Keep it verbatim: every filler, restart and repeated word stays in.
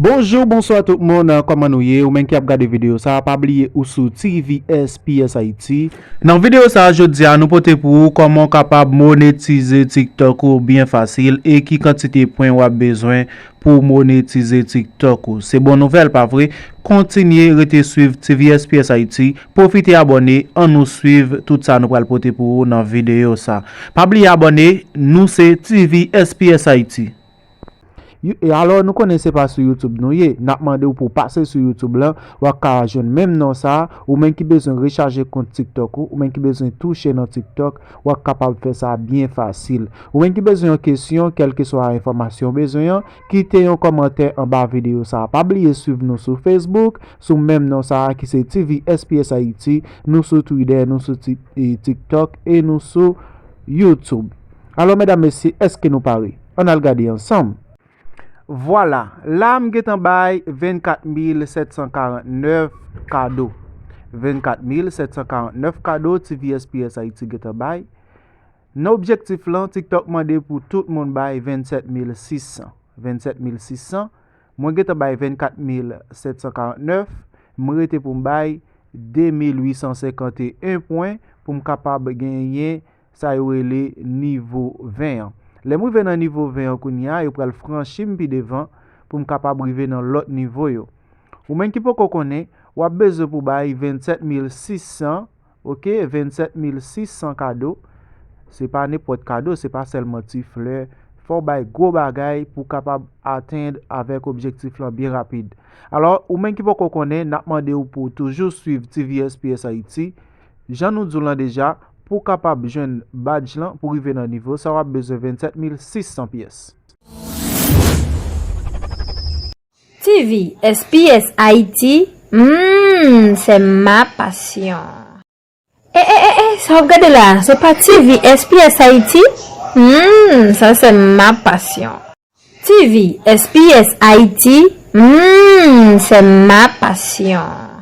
Bonjou, bonswa tout moun, kòman nou ye? Ou menm ki ap gade videyo sa, pa bliye ou sou T V S P S Haiti. Nan videyo sa jodi a, nou pote pou ou kòman w kapab monetize TikTok ou byen fasil e ki kantite pwen w ap bezwen pou w monetize TikTok ou. Se bon nouvèl, pa vre? Kontinye rete swiv T V S P S Haiti, pwofite abòne, ann nou swiv tout sa nou pral pote pou ou nan videyo sa. Pa bliye abòne, nou se T V S P S Haiti. Alò, nou konnen se pa sou YouTube nou ye. N ap mande w pou w pase sou YouTube lan, w ap ka jwenn menm non sa a. Ou menm ki bezwen rechaje kont TikTok ou, ou menm ki bezwen touche nan TikTok, w ap kapab fè sa byen fasil. Ou menm ki bezwen yon kesyon, kèlkeswa enfòmasyon w bezwen an, kite yon kòmantè anba videyo sa a. Pa bliye swiv nou sou Facebook, sou menm non sa a ki se T V S P S Haiti, nou sou Twitter, nou sou Ti- e TikTok e nou sou YouTube. Alò, medam, mesye, èske nou pare? Ann al gade ansanm. Vwala, la m gentan bay vennkat mil sèt san karannèf kado. Vennkat mil sèt san karannèf kado T V S P S Haiti gentan bay. Nan objektif lan, TikTok mande pou tout moun bay vennsèt mil sis san. Vennsèt mil sis san, mwen gentan bay vennkat mil sèt san karannèf, m rete pou m bay de mil uit san senkanteyen pwen pou m kapab genyen sa yo rele nivo ven an. Lè m rive nan nivo ven an kounye a, yo pral franchi m pi devan pou m kapab rive nan lòt nivo yo. Ou menm ki poko konnen, w ap bezwen pou bay vennsèt mil sis san, oke, vennsèt mil sis san kado. Se pa nenpòt kado, se pa sèlman ti flè. Fò w bay gwo bagay pou w kapab atenn avèk objektif lan byen rapid. Alò, ou menm ki poko konnen, n ap mande w pou w toujou swiv T V S P S Haiti. Jan nou di w lan deja, pou w kapab jwenn badge lan, pou w rive nan nivo sa, w ap bezwen vennsèt mil sis san pyès. T V S P S Haiti, hmm, c'est ma passion. Eh, eh, eh, eh, sa w ap gade la, se pa T V S P S Haiti? Hmm, ça c'est ma passion. T V S P S Haiti, hmm, c'est ma passion.